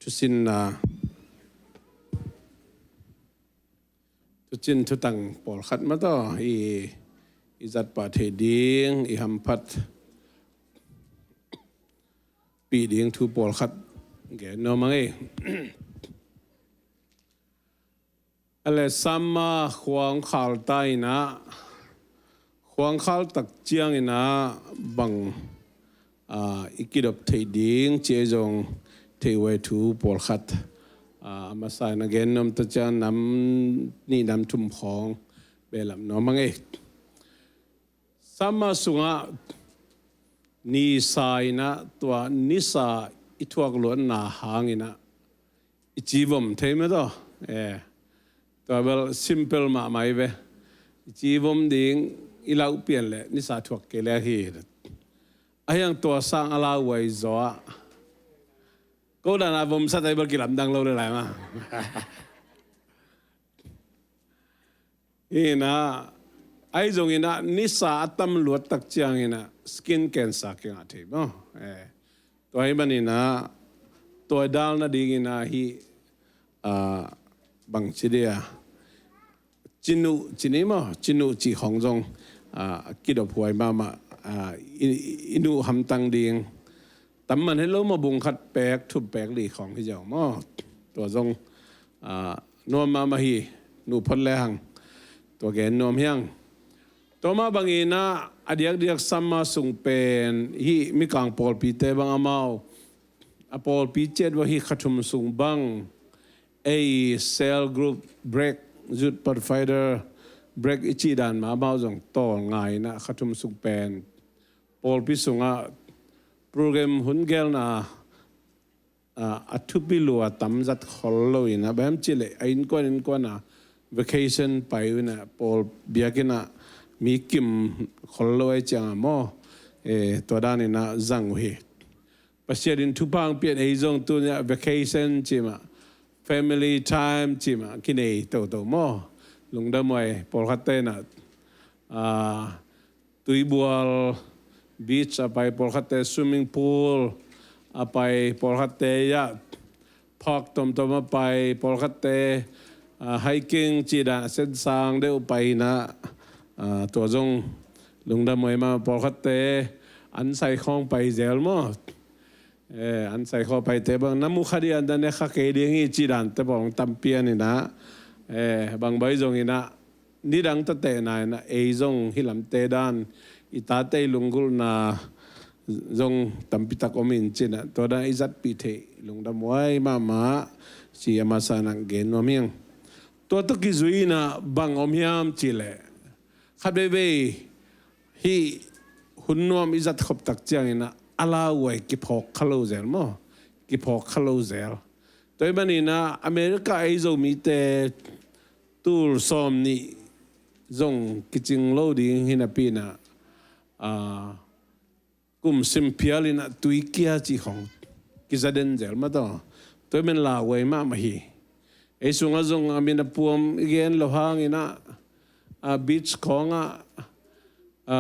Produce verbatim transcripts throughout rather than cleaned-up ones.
Thusinna, thucin thutang pawlkhat mah tawh i, i zat pah theih ding, i hamphat pih ding thu pawlkhat gen nuam ing ei. A le sama khuangkhal ta in ah, khuangkhal tak ciangin ah bang, ah, i kidop theih ding ci ei zong theih huai thu pawlkhat, ah, a masa in a gen nuam ta ciang nam nih nam thum khawng behlap nuam ing ei. Sama sungah nisa in ah, tua nisa i thuak luatna hangin ah i civom thei mah tawh. Eh, tua bel simple mahmah hi ve. I civom ding i lauh pian leh nisa thuak kei leh hi. Ahi hang tua sang a lauhuai zaw ah, ko dan a vomsa ta hi bel kilamdang lo le lai mah. Hi in ah, ahi zongin ah nisa a tam luat tak ciangin ah skin cancer kingah thei maw. Eh, tua ahih manin ah, tua dal nadingin ah hih, ah, bangci dia, cinuh ci ni maw, cinuh cih khawng zong, ah, kidop huai mahmah, ah, i, i nuh hamtang ding. Tam man hi lo maw, bung khat pek, thum pek li khawng hi zaw maw. Tua zong, ah, nuam mahmah hi, nuh phot le hang. Tua gen nuam hi hang. Tua mah bangin ah, a diakdiak sama sung pen, hih Mikang pawlpite bang amau a pawlpi ciat uh ah hih kha thum sung bang, ei cell group break, youth pathfinder break i cih dan mah amau zong tawlnga in ah kha thum sung pen pawlpi sungah program hun gelna, ah, a thupi lua tam zat khol lo in ah, bang hiam cih leh a innkuan innkuan a vacation pai uh in ah, pawl biakinn ah mi kim khol lo ahih ciangin maw. Eh, tua dan in ah zang uh hi. Pasian in thupha hong piak ei zong tuni ah vacation cih mah, family time cih mah kinei toto maw. Lungdam huai, pawlkhatte in ah, ah, tuibual, beach a pai, pawlkhatte swimming pool a pai, pawlkhatte ah park tomtom a pai, pawlkhatte, ah, hiking cih dan a sensang deuh pai in ah, ah, tua zong lungdam huai mah. Pawlkhatte an sai khawng pai zel maw. Eh, an sai khaw paite bang na mu kha dih, an dan e kha kei ding hi cih dante bang tampi an in ah, eh, bang bai zongin ah, nidang ta teh na in ah, ei zong hih lamte dan i tate i lunggulhna zong tampi tak om in cih in ah, tua dan i zatpih theih lungdam huai mahmah ci a masa in ah gen nuam hi ing. Tua tawh kizui in ah bang om hiam cih leh, khat veivei hih hun nuam i zat khop tak ciangin ah, a lauhuai kiphawk kha lo zel maw, kiphawk kha lo zel. Tua ahih manin ah America ei Zomite tul sawm nih zong kicing lo ding hi napi in ah, ah, kum sim phial in ah tui kia cih khawng kiza den zel mah tawh. Tua ahih man lauhuai mahmah hi. Ei sungah zong a min a puam i gen loh hangin ah, a beach khawng ah, a,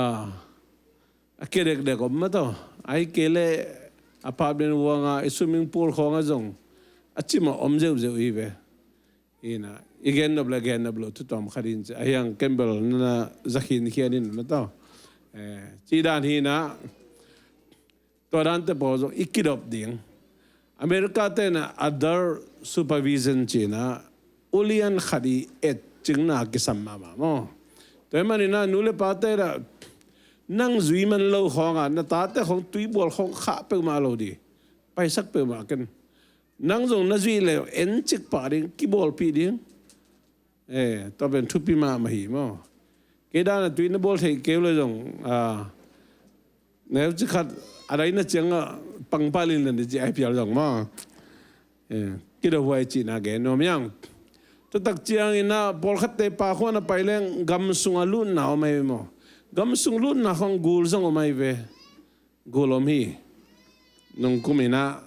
a kia dekdek om mah tawh. Ahih kei leh a pap den vuang a i swimming pool khawng ah zong a cim a om zeuhzeuh hi ve. Hi in ah, i gen nop le gen nop loh thu tawm khat in ci a, ahi hang ken bel na za khinkhian in mah tawh. Eh, cih dan hi in ah, tua dante pawl zong i kidop ding. America te in ah adult supervision ci in ah, ulian khat i etcingna kisam mahmah maw. Tua ahih manin ah nu le pate in ah, nang zui man lo khawng ah na tate khawng tuibual khawng khah peuhmah lo dih, paisak peuhmah ken. Nang zong na zuih leh encik pah ding, kibawlpih ding. Eh, tua pen thupi mahmah hi maw. Kei dan a tui na bawl theih kei uh leh zong, ah, neu ci khat a dai na ciang ah pangpah linlan dih ci a hi phial zong maw. Eh, kidop huai cihna gen nuam hi ing. Tua tak ciangin ah pawlkhatte pakhuan a pai leng gam sung a lutna om ahi ve maw. Gam sung lutna khawng gul zong om ahi ve. Gul om hi. Nungkum in ah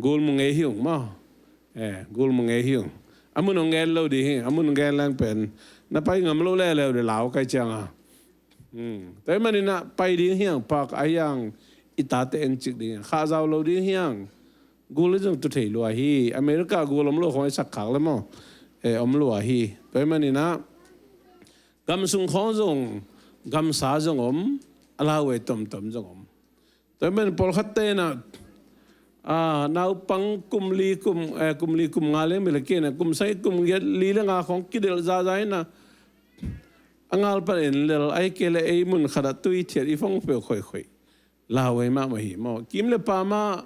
gul mu ngei hi ung maw. Eh, gul mu ngei hi ung. A mun hong gen lo ding hi, a mun hong gen leng pen na pai ngam loh leuleu dih lau kai ciang a. Hmm. Tua ahih manin ah pai ding hi hang, park ahi hang i tate encik ding hi hang, khahzau lo ding hi hang. Gul hi zong tu thei lua hi. America gul om lo khong i sak khak le maw. Eh, om lua hi. Tua hi maninah gam sung khong zong, gamsa zong om, a lau ei tomtom zong om. Tua hi manin pawlkhat tenah, ah, naupang kum li kum, eh, kum li kum nga leng mi le kei na, kum sang kum giat li le nga khong kidelh zaza inah, a ngal pan en lel, ai kei le ei mun khatah tui thiat i fong peuh khoikhoih. Lau ei mahmah hi maw. Kim le pam ah,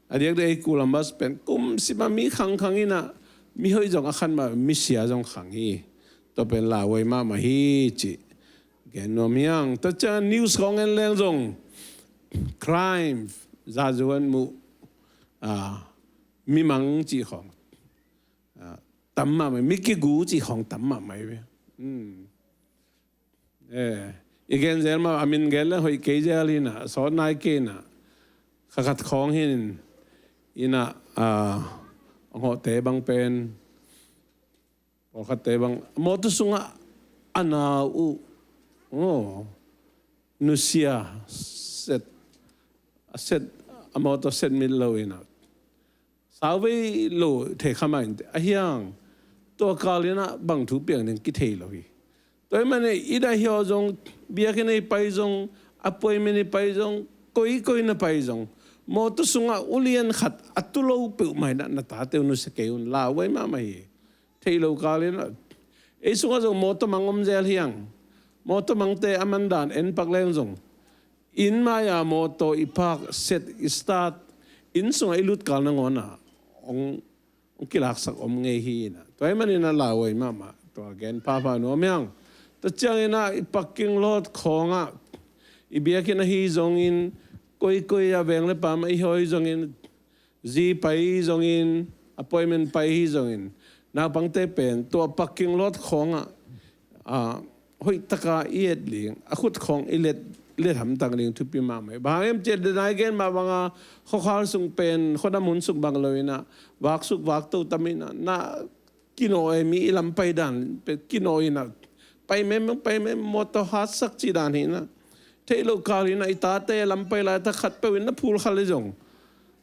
a diakdiak ei Columbus pen kum sima mi khangkhang inah, mi hoih zong a khan mah, mi sia zong khang hi. Tua pen lau ei mahmah hi cih gen nuam hiang. Tua ciang news khong en leng zong crime zazuan muh, ah, mi mang cih khong, ah, tam mahmah, mi kigu cih khong tam mahmah hi ve. Hmm. Eh, i gen zel mah, a min gen le hoih kei zel hinah, sawt nai kei inah, khakhat khawng hin inah, ah, a ngawhte bang pen, pawlkhatte bang mawtaw sungah a nau uh, oh, nusia set, a set, a mawtaw set mit lo inah, sauvei lo thei kha mah inteh, a hiang tua kal inah bang thu piang ding kithei lo hi. Tua hi manin i daih hiaw zong, biakinn ei pai zong, appointment ei pai zong, koikoi na pai zong, mawtaw sungah ulian khat a tu lo peuhmah inah na tate uh nusia kei un, lau ei mahmah hi. Thei lo kal inah, ei sungah zong mawtaw mang om zel hiang. Mawtaw mangte a mandan en pak leng zong, inn mai-a mawtaw i park, set i start, inn sungah i lut kal nangawnah hong, hong kilaksak om ngei hi inah. Tua hi maninah lau ei mahmah, tua gen phapha nuam hiang. Tua cianginah i parking lot khawngah, i biakinn ahi zongin, koikoi a veng le pam ah i hawi zongin, zi pai hi zongin, appointment pai hi zongin, naupangte pen tua parking lot khawngah, ah, hoihtaka i et ding, a khut khawng i let, let hamtang ding thupi mahmah hi. Bang hang hiam cih leh, denai gen mah banga, khuakhal sung pen, khuadam hun sung bang lo inah, vaksuk vakto tam inah, na kinaw ei, mi i lam pai dan pen kinaw inah, pai mem, pai mem, mawtaw hatsak cih dan hinah. Thei lo kal inah i tate lam pai laitak khat peuh inah phul khal hi zong,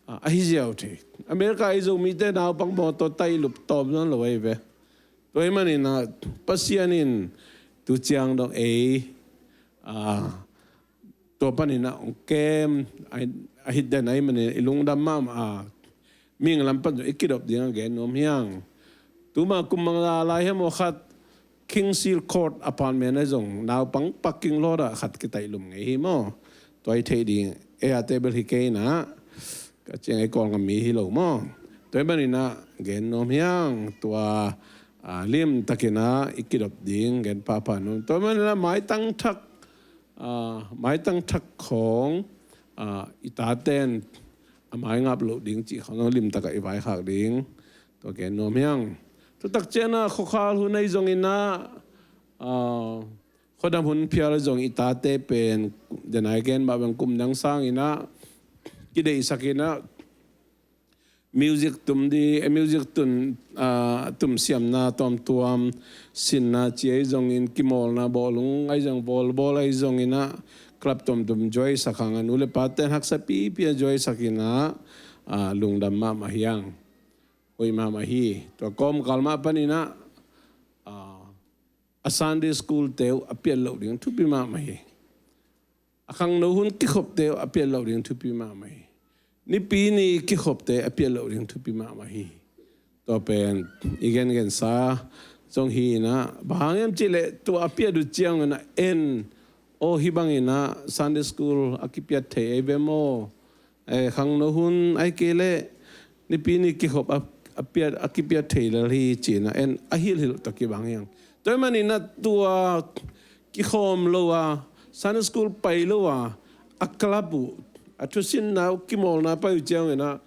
ah, ahi ziau thei. America i Zomite naupang mawtaw taih lup tawm zong lo ahi ve. Tua hi maninah Pasian in tu ciang dong ei, ah, tua paninah hong kem, a, a hit den ahi manin i lungdam mahmah a, mihing lam pan zong i kidop ding a gen nuam hiang. Tuma kum bang za lai hiam aw, khat King Seal Court apartment ah zong naupang parking lot ah khat kitaih lum ngei hi maw. Tua i theih ding, ei a table hi kei inah, ka ciang ei Kawlgam mi hi lo maw. Tua hi maninah gen nuam hiang, tua, ah, limtakinah i kidop ding gen phapha nuam. Tua hi maninah maitang thak, ah, maitang thak khawng, ah, i taten a mai ngap loh ding cih khawng limtakah i vaikhak ding, tua gen nuam hiang. Tutak cianah khuakhal hun ahi zonginah, ah, khuadam hun phial ahi zong i tate pen, denai gen mah bang kum dang sanginah kideihsak inah, music tum di, eh, music tun, ah, tum siamna tuamtuam, sinna ci ahi zongin, kimawlna bawlung ahi zong, bawlbawl ahi zonginah, club tuamtuam join sak hang a, nu le paten haksa pipi a join sak inah, ah, lungdam mahmah hiang. Hoih mahmah hi. Tua kawmkal mah paninah, ah, a Sunday school te uh a piat loh ding thupi mahmah hi. A khangno hun kikhopte uh a piat loh ding thupi mahmah hi. Nipi ni kikhopte a piat loh ding thupi mahmah hi. Tua pen i gengensa zong hi inah, bang hang hiam cih leh tua a piat uh cianginah en, aw, hih banginah Sunday school a kipiat thei ei ve maw. Eh, khangno hun ahi kei leh nipi ni kikhop a, a piat, a kipiat thei lel hi ci-inah en a hilhhilh tawh kibang hiang. Tua hi maninah tua kikhawm lo a, Sunday school pai lo a, a club uh, a thusinna uh, kimawlna pai uh cianginah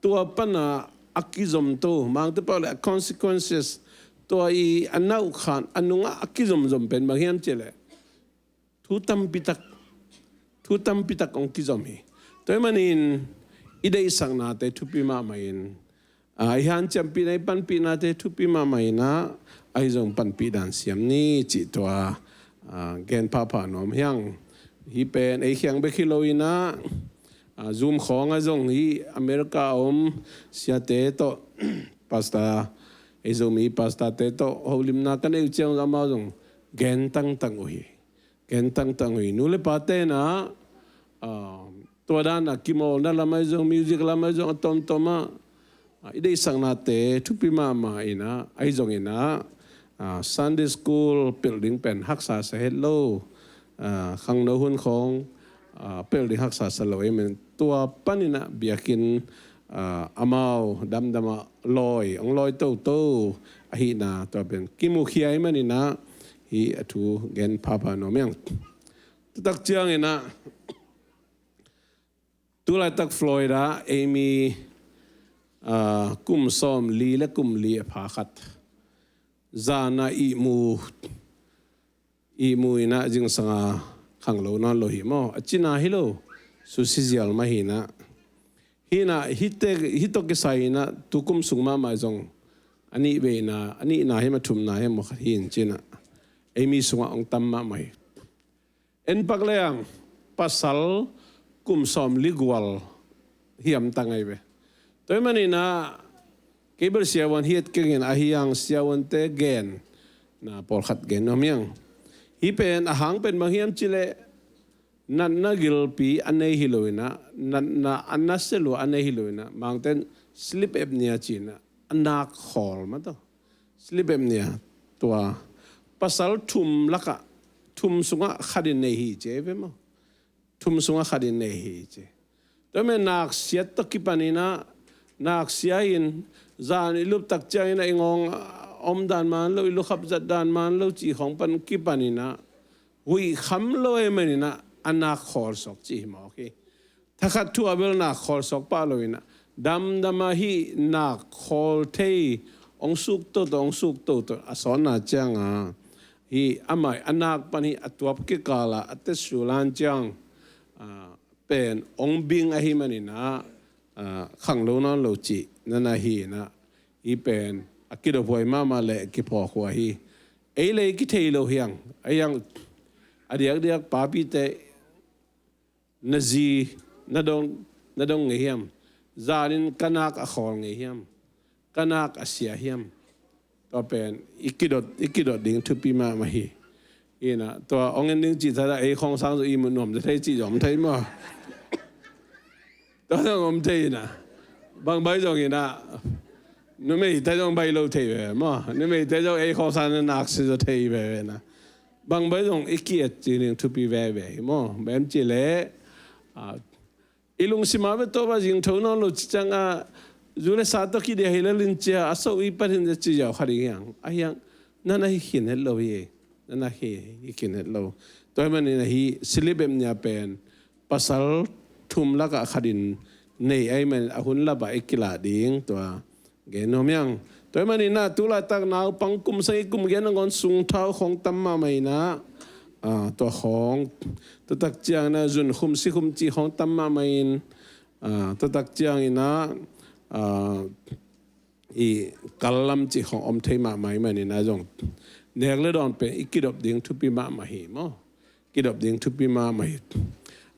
tua pana a kizomto, Mangte pau leh a consequences, tua i a nauhkhan a nungah a kizomzom pen bang hiam cih leh thu tampitak, thu tampitak hong kizom hi. Tua hi manin i deihsaknate thupi mahmah in, ah, i hanciampihna, i panpihnate thupi mahmah inah, ahi zong panpih dan siam ni cih tua, ah, gen phapha nuam hiang. Hih pen ei khiang bek hi lo inah, Zoom khawng ah zong hih America a om siate tawh, pastor, ei Zomi pastor-te tawh holimna ka neih uh ciang amau zong gen tangtang uh hi. Gen tangtang uh hi. Nu le pate in ah tua dan a kimawlna lam ah zong, music lam ah zong, a tomtom ah i deihsaknate thupi mahmah in ah, ahi zongin ah Sunday school pelh ding pen haksa sa het lo, khangno hun khawng pelh ding haksa sa lo ahih manin, tua panin ah biakinn amau damdam ah lawi, hong lawi toto ahihna tua pen kimukhia ahih manin ah hih a thu gen phapha nuam ing. Tutak ciangin ah tulaitak Florida ah ei mi kum sawmli le kum li a pha khat zan ah ihmu, ihmu in ah zingsang a khanglo nawn lo hi maw. A cina hi lo, susia zial mah hi in ah, hi in ah hih tawh kisai in ah tukum sung mahmah zong a nih vei in ah, a nihna hiam, a thumna hiam, maw khat hi in ci in ah ei mi sungah hong tam mahmah hi. En pak leng pasal kum sawmli gual hiam tang ahi ve. Tua ahih manin ah kei bel siavuan hi het keng in, ahi hang siavuante genna pawlkhat gen nuam ing. Hih pen a hang pen bang hiam cih leh natna gilpi a nei hi lo in ah, natna a nasia lua a nei hi lo in ah, Mangte in sleep apnea ci in ah, a nak khawl mah tawh. Sleep apnea, tua pasal thum lakah, thum sungah khat in nei hi ci ve maw. Thum sungah khat in nei hi ci. Tua ahih manin nak siat tawh kipan in ah, nak sia in zan i lup tak ciangin ah i ngawng om dan man lo, i lukhap zat dan man lo cih khawng pan kipan in ah huih kham lo ahih manin ah a nak khawl suak cih hi mawk hi. Thakhat thu ah bel nak khawl suak pah lo in ah, damdam ah hih nak khawl thei hong suk toto, hong suk toto a sawtna ciang ah, hih amah a nak pan hih a tuap kikal ah a tetsu lan ciang pen hong bing ahih manin ah khanglo nawn lo cih na na hi in ah, hih pen a kidophuai mahmah le kiphawkhuai hi. Ei le i kithei lo hi hang, ahi hang a diakdiak papite, na zi na dong, na dong ngei hiam? Zanin ka nak a khawl ngei hiam? Ka nak a sia hiam? Tua pen i kidot, i kidot ding thupi mahmah hi. Hi in ah tua hong en ding cih tak ah ei khawng sang zong ihmu nuam zaw thei cih zong om thei maw. Tua zong om thei in ah, bang bai zongin ah numeite zong bai lo thei veve maw. Numeite zong ei khawng sang na nak sia zaw thei veve in ah, bang bai zong i ki-et cih ding thupi veve hi maw. Bang hiam cih leh i lungsim ah bel Topa zingtho nawn lo cih ciang ah, zu le sa tawh kidiah hi lel in ci a, a so i pat in ci ziau kha ding hi hang. Ahi hang na na hi khin het lo hi. Na na hi, hi khin het lo. Tua ahih manin ah hih sleep apnea pen pasal thum lakah khat in nei ahih manin a hun lap ah i kilah ding tua gen nuam ing. Tua ahih manin ah tulaitak naupang kum sagih kum giat nangawn sungtha uh khawng tam mahmah in ah, tua khawng, tua tak ciangin ah zunkhum sikhum cih khawng tam mahmah in, tua tak ciangin ah i kal lam cih khawng om thei mahmah ahih manin ah zong nek le dawn pen i kidop ding thupi mahmah hi maw. Kidop ding thupi mahmah hi.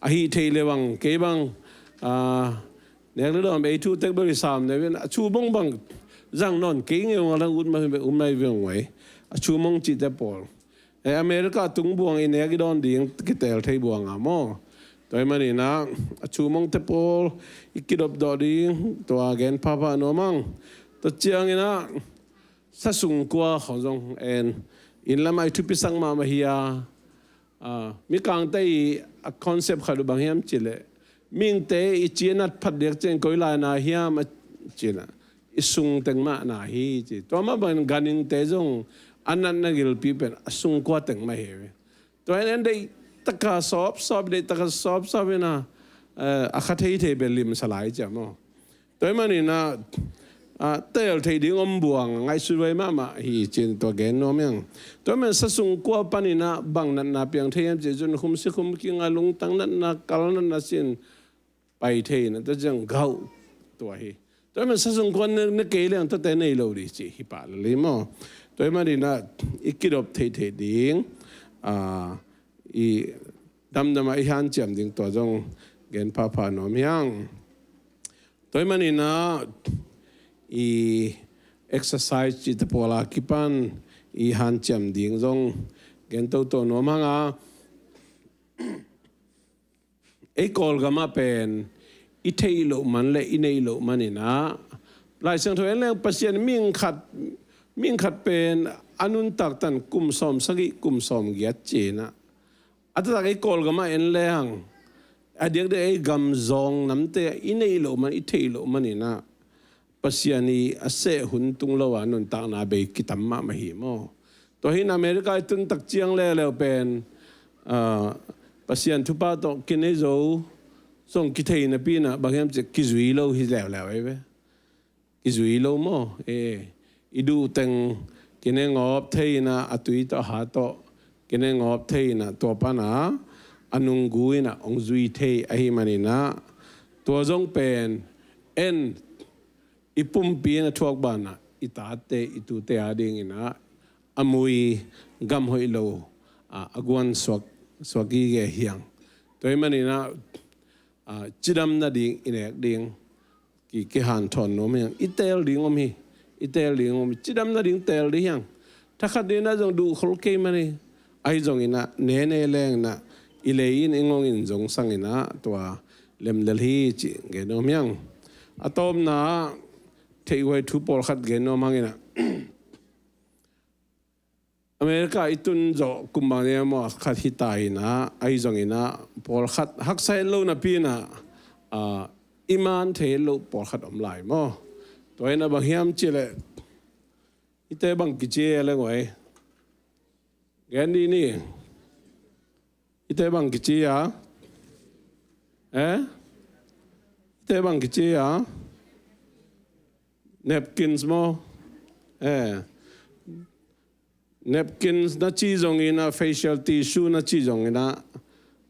Ahi thei le bang, kei bang nek le dawn ei thu tek bel i sam ne ven, a cu mong bang zang nawn kei ngei ung a lang ut mai, um mai ve ung ei. A cu mong cihte pawl, ei America tung buang i nek i dawn ding kitel thei buang a maw. Tua ahih manin ah a cu mongte pawl i kidop dawh ding tua gen phapha nuam ing. Tua ciangin ah sa sung kua khawng zong en, inn lam ah i thupisak mahmah hi a, mikangte i a concept khat uh bang hiam cih leh, mihingte i ci a nat phat diak ciang koi lai na hiam a ci in ah, i sung teng mah na hi ci. Tua mah bangin ganhingte zong a natna gilpi pen a sung kua teng mah hi ve. Tua in en deih taka sawpsawp, deih taka sawpsawp in ah a kha theithei pen limsa lai ciah maw. Tua ahih manin ah tel thei ding om buang, ngaihsut huai mahmah hi ci-in tua gen nuam ing. Tua ahih manin sa sung kua panin ah bang natna piang thei hiam cih, zunkhum sikhum kinga, lungtang natna, kal natna sin pai thei in ah, tua ciang gauh tua hi. Tua ahih manin sa sung kua na, na kei leng tuate nei lo ding cih hi pah lel hi maw. Tua ahih manin ah i kidop theithei ding, i damdam ah i hanciam ding tua zong gen phapha nuam hiang. Tua ahih manin ah i exercise cihte pawl a kipan i hanciam ding zong gen toto nuam hang a, ei Kawlgam ah pen i theih loh man le i neih loh manin ah Lai Siangtho en leng Pasian mihing khat, mihing khat pen a nuntak tan kum sawm sagih, kum sawm giat ci-in ah, a taktak ei Kawlgam ah en leng a diakdiak ei gam zawng namte i neih loh man, i theih loh manin ah Pasian i a seh hun tung lo a nuntakna bei kitam mahmah hi maw. Tua hi in America i tun tak ciang leuleu pen, ah, Pasian thupha tawh kinei zo zong kithei napi in ah bang hiam cih leh kizui lo hi leuleu ei ve. Kizui lo maw. Eh, i duh teng kinei ngawp thei in ah a tui tawh a ha tawh kinei ngawp thei in ah tua pan ah a nunggu in ah hong zui thei ahih manin ah tua zong pen en i pumpi in a thuak banah i tate, i tute a dingin ah a mui gam hoih lo, ah, a guan suak, suak gige hiang. Tua ahih manin ah, ah, cidam nading i nek ding ki, kihanthawn nuam hiang. I teel ding om hi. I teel ding om hi. Cidam nading teel ding hiang. Thakhat ni in ah zong duh khol kei man hi. Ahi zongin ah nene leng in ah i lei in i ngong in zong sang in ah tua lemlel hi cih gen nuam hiang. A tawpna ah theihhuai thu pawlkhat gen nuam hang in ah, America i tun zawh kum bang ni maw khat hi ta in ah, ahi zongin ah pawlkhat haksa het lo napi in ah, ah, i man thei het lo pawlkhat om lai maw. Tua in ah bang hiam cih leh hihte bang kici a leng uai. Gen dih ni. Hihte bang kici a? Eh? Hihte bang kici a? Napkins maw? Eh. Napkins na ci zongin ah, facial tissue na ci zongin ah,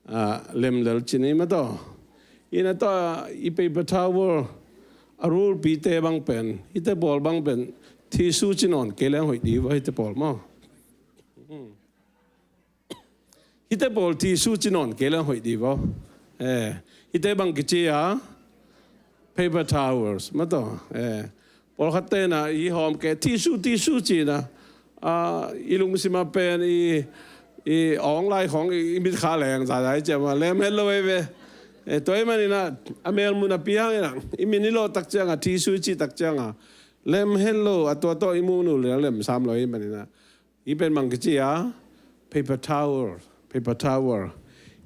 ah, lemlel ci ni maw tawh. Hi in ah tawh i paper towel a rulpite bang pen, hihte pawl bang pen tissue ci nawn kei leng hoih dih vaw, hihte pawl maw. Hmm. Hihte pawl tissue ci nawn kei leng hoih dih vaw. Eh, hihte bang kici a? Paper towels maw tawh. Eh, pawlkhatte in ah i hawm kei tissue, tissue ci in ah, ah, i lungsim ah pen i, i awng lai khawng i, i mitkha leng zazai ciam a lem het lo ei ve. Eh, tua ahih manin ah a mel mu napi hang in ah i min i lawh tak ciang a, tissue i cih tak ciang a lem het lo, a tua tawh i muh nu leng lem sam lo ahih manin ah. Hih pen bang kici a? Paper towel, paper towel.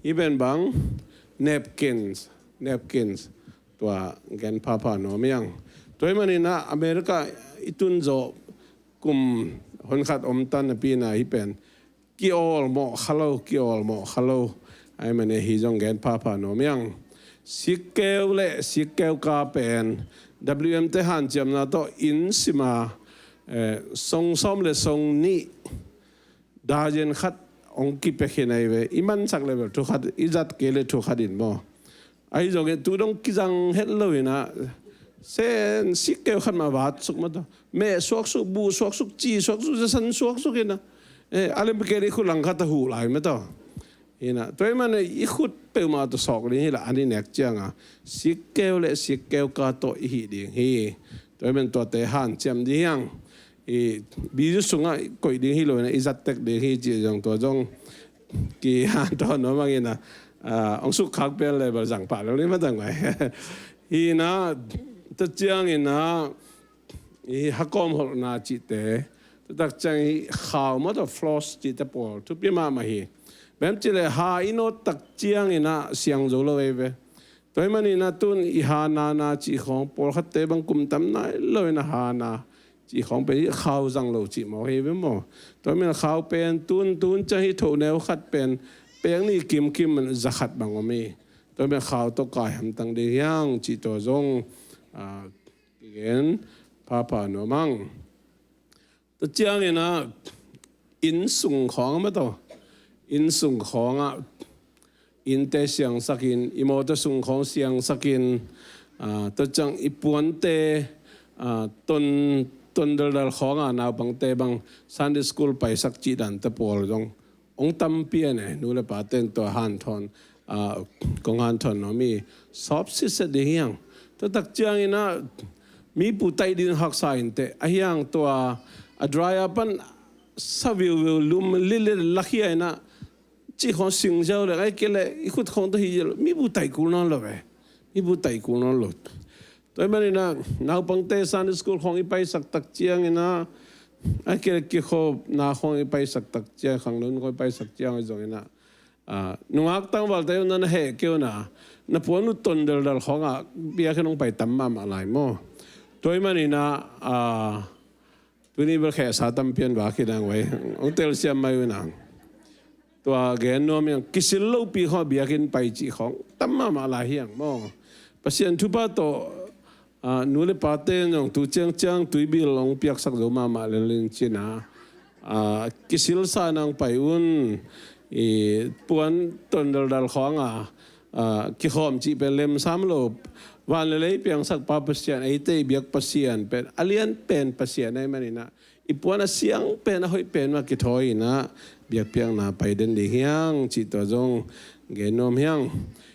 Hih pen bang? Napkins, napkins. Tua gen phapha nuam hiang. Tua ahih manin ah America i tun zawh kum honkhat om tan napi in ah hih pen ki-awlmawh kha lo, ki-awlmawh kha lo. Ahih manin hih zong gen phapha nuam hiang. Sikkeu le sikkeu ka pen W M te hanciamna tawh inn sim a, eh, song sawm le song nih, dazen khat hong kipia khin ahi ve. I mansak le bel thu khat, i zat kei le thu khat in maw. Ahi zongin tu dong kizang het lo in ah, sen sikkeu khat mah vatsuk maw tawh, meh suaksuk, buh suaksuk, ci suaksuk, zasan suaksuk in ah, eh, a lem kei le i khut langkhat ah huh lai maw tawh. Hi in ah, tua ahih manin i khut peuhmah tawh sawk ding hi lah, an i nek ciang a sikkeu le sikkeu ka tawh i hih ding hi. Tua ahih manin tuate hanciam ding hiang. I video sungah i koih ding hi lo in ah, i zat tek ding hi cih zong tua zong kihanthawn nuam hang in ah, ah, hong sukkhak pen le bel zang pah lo ni maw tang mai. Hi in ah, tua ciangin ah, i hakawm holhna cihte, tua tak ciang i khau maw tawh, floss cihte pawl thupi mahmah hi. Bang hiam cih leh ha i nawt tak ciangin ah siang zo lo ei ve. Tua ahih manin ah tun i ha nana cih khawng, pawlkhatte bang kum tam nai lo in ah ha na cih khawng pen i khau zang lo cih mawk hi ve maw. Tua ahih manin khau pen tun, tun ciang hi tho neu khat pen pek nih kimkim in za khat bang om hi. Tua ahih manin khau tawh kai hamtang ding hiang cih tua zong, ah, kigen phapha nuam hang. Tua ciangin ah inn sung khawng ah maw tawh, inn sung khawng ah innte siangsak in, i mawtaw sung khawng siangsak in, ah, tua ciang i puante, ah, ton, ton daldal khawng ah naupangte bang Sunday school paisak cih dante pawl zong hong tampi a nei, nu le pate in tua hanthawn ah, kong hanthawn nuam hi. Sawp sitset ding hi hang. Tua tak ciangin ah mipu taih ding haksa inteh. Ahi hang tua a dry a pan sa viuviu lum lilil lakhia in ah cih khawng sing ziau leh, ahih kei leh i khut khawng tawh hi ziau leh mipu taih kul nawn lo ve. Mipu taih kul nawn lo. Tua ahih manin ah naupangte Sunday school khawng i paisak tak ciangin ah, ahih kei leh kikhopna khawng i paisak tak ciang, khangno khawng i paisak ciang ahi zongin ah, ah, nungak tangvalte un ah na heh kei un ah, na puan uh ton deldal khawng ah biakinn hong pai tam mahmah lai maw. Tua ahih manin ah, ah, tuni bel khehsa tampi an vak hi nang vai. Hong telsiam mai un ah. Tua gen nuam hi hang, kisil lopi khawng biakinn pai cih khawng tam mahmah lai hi hang maw. Pasian thupha tawh, ah, nu le pate in zong tu ciangciang tuibil hong piaksak zo mahmah lel in cin ah, ah, kisilsa nang pai un, i puan ton deldal khawng ah, ah, kikhawm cih pen lemsam lo. Van le lei piangsak pa Pasian, eite i biak Pasian pen a lian pen Pasian ahih manin ah, i puan a siang pen a hoih pen mah kithawi in ah biakpiakna pai den ding hi hang cih tua zong gen nuam hi hang.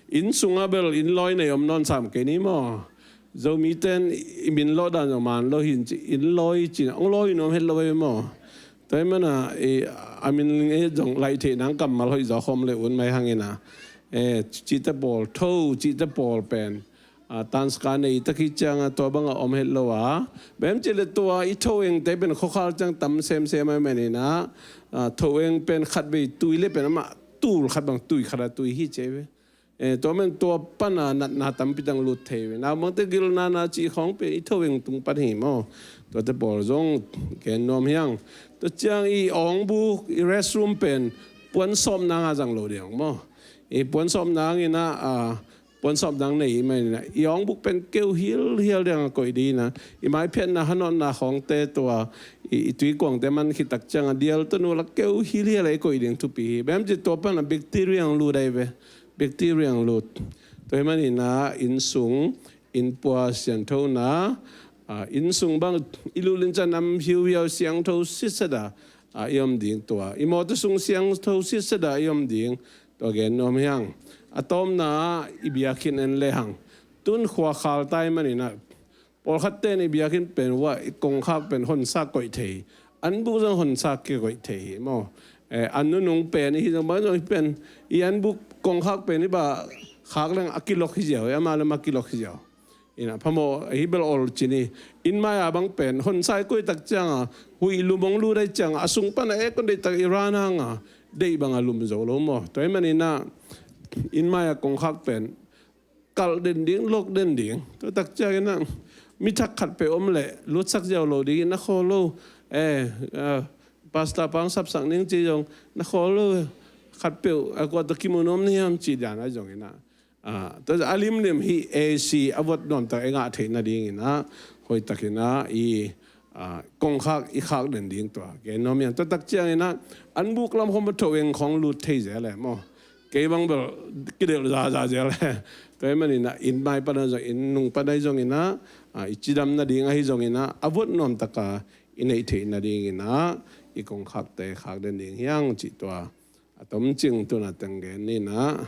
Inn sungah bel inn lawi nei om nawn sam kei ni maw. Zomite in i min lawh dan zong man lo hi in ci, inn lawi ci in ah hong lawi nuam het lo ve maw. Tua ahih manin ah, i, a min zong laih theih nang kammal hoih zaw khawm leh un mai hang in ah, eh, cihte pawl, tho cihte pawl pen, ah, tanska nei tak hi ciang ah tua bang a om het lo a. Bang hiam cih leh tua i tho engte pen khuakhal ciang tam semsem ahih manin ah, ah, tho eng pen khatvei tui leh pen amah tul khat bang tui khat a tui hi ci ve. Eh, tua man tua pan a natna tampi tang lut thei ve. Naupangte gilna na cih khawng pen i tho eng tung pan hi maw. Tuate pawl zong gen nuam hi hang. Tua ciang i awngbuk, i restroom pen puan sawp nang a zang lo ding maw. I puan sawp nang in ah, ah, puan sawp nang nei ahih manin ah, i awngbuk pen keu hilhial ding a koih ding in ah, i maiphiatna hanawnna khawngte tua, i, i tuikuangte man khit tak ciang a dial tawh nul a keu hilhial a i koih ding thupi hi. Bang hiam cih leh tua pan a bacteria hong lut ahi ve. Bacteria hong lut. Tua ahih manin ah inn sung, innpua sianthona, ah, inn sung bang i lutlin ciang nam hiuhiau siangtho sitset a, ah, i om ding tua. I mawtaw sung siangtho sitset a i om ding tua gen nuam hi hang. A tawpna ah i biakinn en le hang. Tun khuakhal ta ahih manin ah pawlkhatte in i biakinn pen uah i kongkhak pen honsa koih thei. Anbuk zong honsa kikoih thei hi maw. Eh, an nunung pen i hi zong bang zong hi pen i anbuk kongkhak pen i bah khak leng a kilok hi ziau, amah lem a kilok hi ziau. In ah phamawh hi bel ol cin hi. Inn mai a bang pen honsa i koih tak ciang a huih lum hong lut ahih ciang a, a sung pan a aircon deih tak i run hang a, deih bang a lum zo lo maw. Tua ahih manin ah inn mai a kongkhak pen kalh den ding, lok den ding. Tua tak ciangin ah mi thak khatpeuh om leh lutsak ziau lo dingin na khawl lo. Eh, ah, pastor pa hong sapsak ning ci zong na khawl lo. Khatpeuh, ah, kua tawh kimu nuam na hiam ci dan ahi zongin ah, ah, tua a limlim hi, A C a vot nuam tak i ngah theih nadingin ah, hoih takin ah i, ah, kongkhak i khak den ding tua gen nuam hi hang. Tua tak ciangin ah anbuk lam khawng a tho eng khawng lut thei zel e maw. Kei bang bel kidelh zaza zel e. Tua ahih manin ah inn mai pan ahi zong, inn nung pan ahi zongin ah, ah, i cidam nading ahi zongin ah a vot nuam tak a i neih theih nadingin ah i kongkhakte khak den ding hi hang cih tua a tomcing tun a teng gen ni in ah,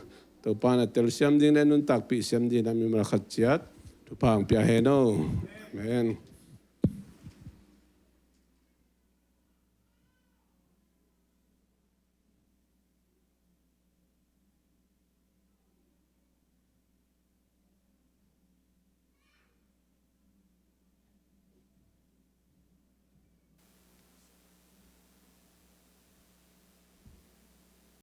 Topa in a telsiam ding le nuntakpih siam ding in ah mimal khat ciat thupha hong pia hen aw. Amen.